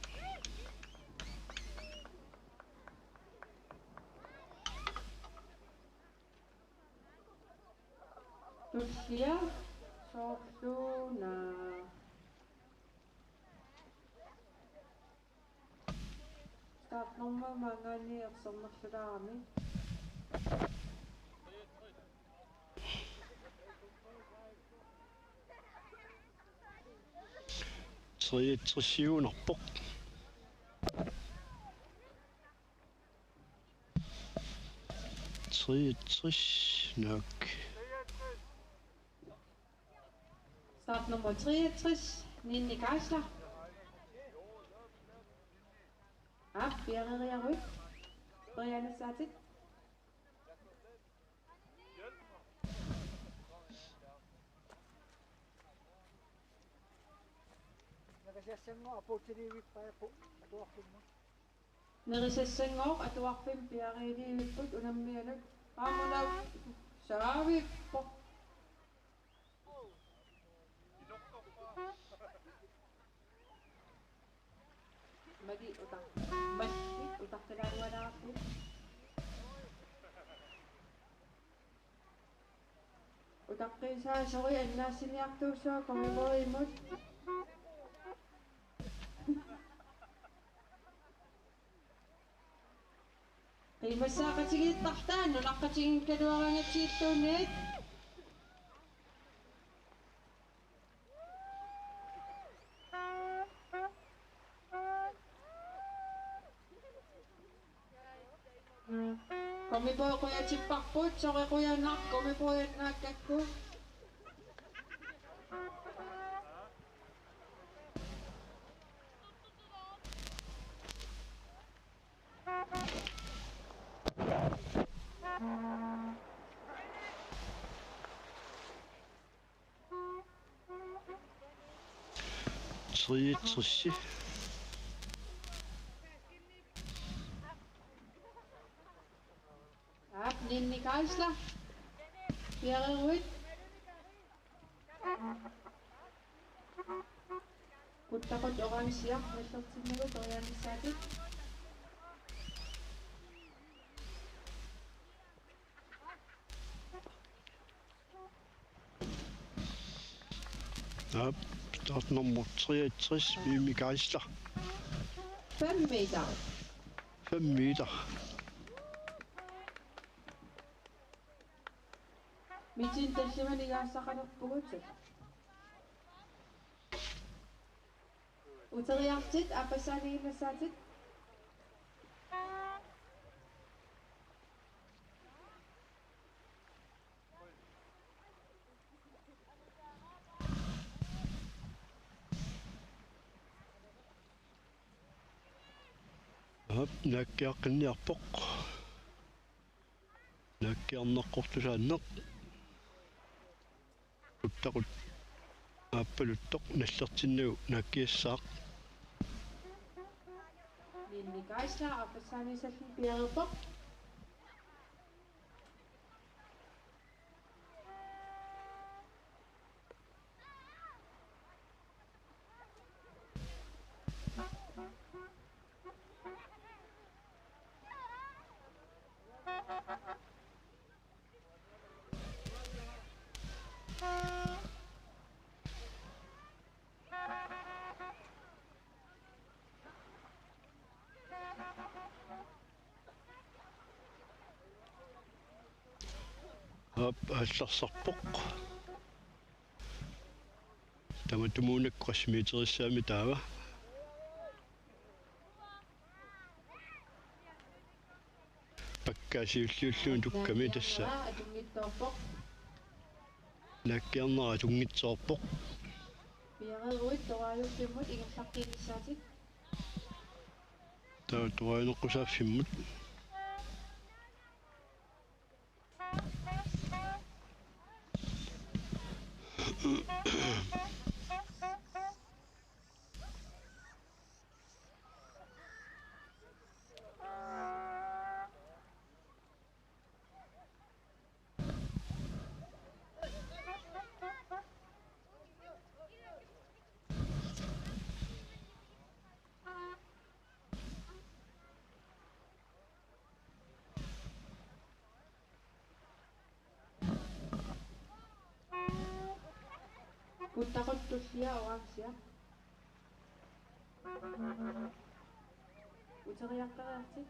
Tullia soorluuna. Startnummer maanngaanniit ersernerlulaarami. Treogtresiunerpoq. Treogtres nok. Startnummer treogtres, Ninni Geisler. Aap, piareeriaruit. Periaanassaatit. Nerisassanngooq apuutsiliivippajapput atuarfimmut. Nerisassanngooq atuarfimmut piareerivipput unammianut. Aamma una saavippoq. Magi utar-, Magi utartalaarlualaarput. Utaqqiisaa sori annaassiniartuussaaq Komipoimut. Qiimmassaaqatigiittartaa nunaqqatigiikkaluaraangatsigilluunniit. Komipoi qujatipparput, sori qujanaq, Komipoi annaakkakku. Treogtres. Aap, Ninni Geisler. Piareeruit. Kuttaqut orange, nallertinnagu torianissaatit. Aap, startnummer treogtres, Mimi Geisler. Fem meter. Fem meter. Midtstillingimi igaassaqalerpugut. Uteriartit, aappassaaniinnassaatit. Aap, naakkiaqqinniarpoq. Naakkiarneqqortusaanneq. Kuttaqut aappaluttoq nallertinnagu naakkiassaaq. Ninni Geisler aappassaaniissallugu piareerpoq. Aap, aallarsarpoq. Tamatumuunakkut qassimiterissaami taava. Pakkaa siulliullugu tukkami tassa. Naakkiarnera atunngitsoorpoq. Naakkiarnera atunngitsoorpoq. Piareeruit torajuffimmut ingerlaqqinnissaatit. Taava torajanneqqusaaffimmut. Kuttaqut tullia orangea. Uteriaqqeriartit.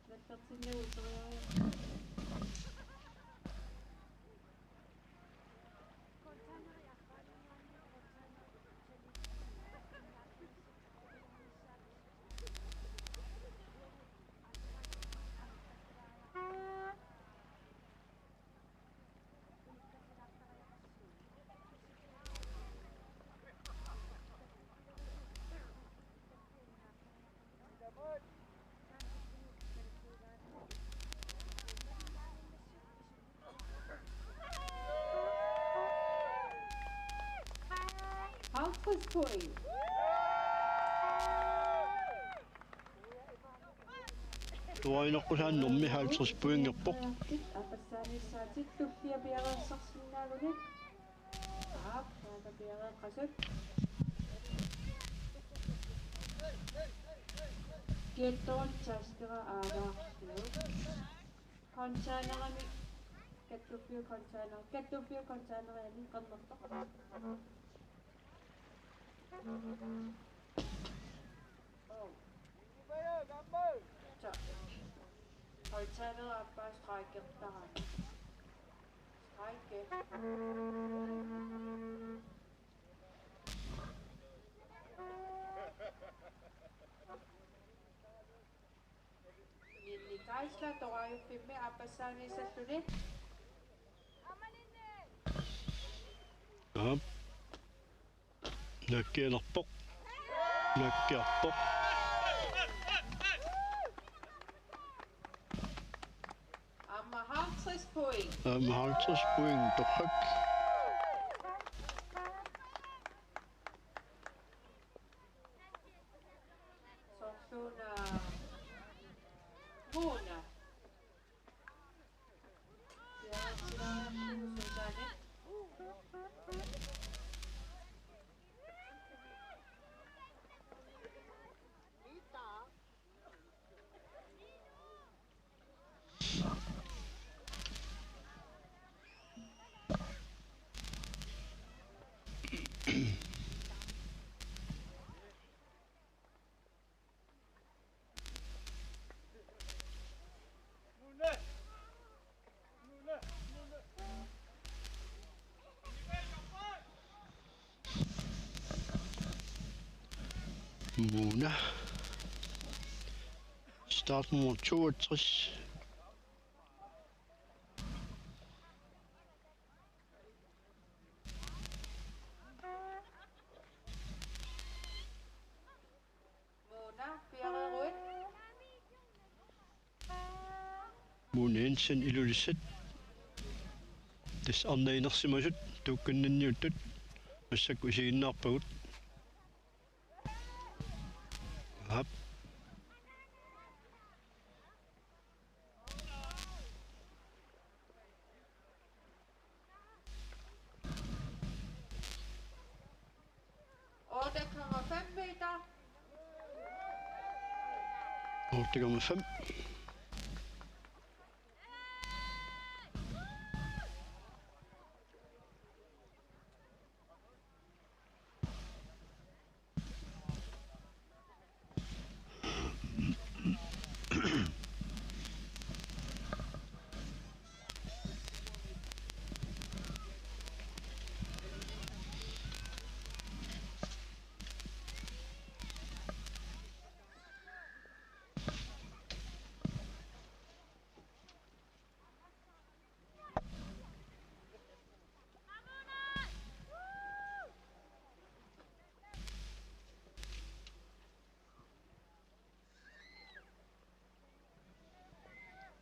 Nallertinnagu uteriariartit. Halvtreds point. Torajanneqqusaannermi halvtreds pointerpoq. Aappassaanissaatit tullia piareersarsinnaagunik. Aap, taava piareeqqasut. Kiattoon taskera aavaarlugu. Containerimik kattuffiup container-, kattuffiup containerianni qernertoq. Oh. Så. Containeri aappaa strikertarami. Strike. Ninni Geisler torajuffimmi aappassaaniissalluni. Aap. Naakkiarpoq. Naakkiarpoq. Aamma halvtreds point. Aamma halvtreds point, torrak. Mona. Mona. Ja, Susanne. Mona. Startnummer toogtres. Mona, piareeruit. Mona Jensen, Ilulissat. Tassa arnat inersimasut tuukkanninniuttut massakkut isiginnaarpagut. Aap. Otte komma fem meter. Otte komma fem.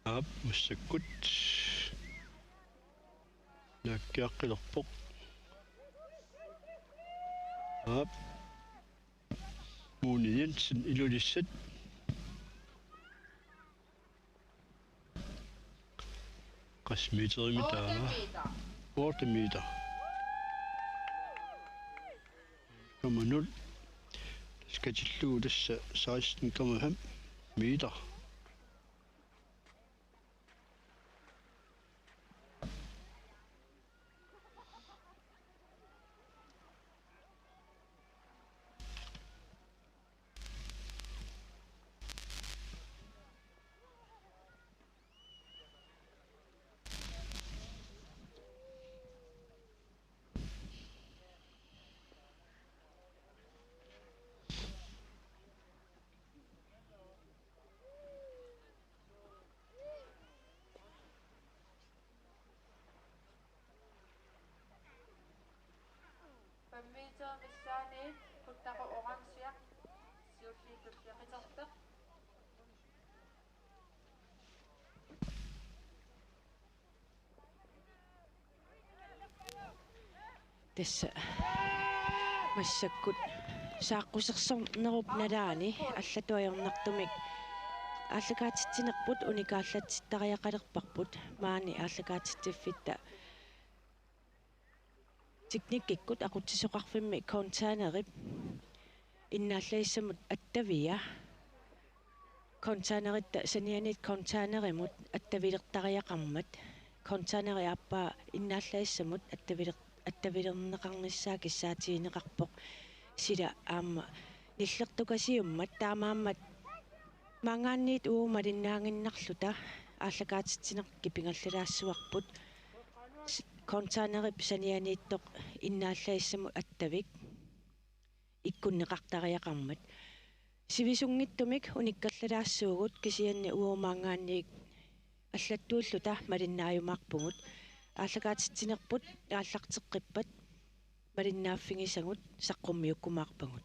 Aap, massakkut naakkiaqqilerpoq. Aap. Mona Jensen, Ilulissat. Qassit meterimik taava? Otte meter. Otte meter. Komma nul. Skatillugu tassa seksten komma fem meter. Fem meter missaani, kuttaqu orange, siulliit tulliaqiterput. Tassa massakkut saaqqusersornerup nalaani allatut ajornartumik aallakaatitsinerput unikaallatsittariaqalerparput, maani aallakaatitsiffitta teknikkikkut aqutsisoqarfimmi containerip innaallagissamut attavia, containeritta sanianiit containerimut attavilertariaqarmat, containeri aappaa innaallagissamut attaviler-, attavilerneqarnissaa kissaatigineqarpoq. Sila aamma nillertukasiummat, taamaammat maanngaanniit uagut malinnaaginnarluta aallakaatitsineq kipingallalaassuarput, s-, containerip sanianiittoq innaallagissamut attavik ikkunneqartariaqarmat. Sivisunngitsumik unikkallalaassuugut, kisianni uagut maanngaanniit allattuilluta malinnaajumaarpugut. Aallakaatitsinerput aallarteqqippat malinnaaffigisagut saqqummiukkumaarpagut.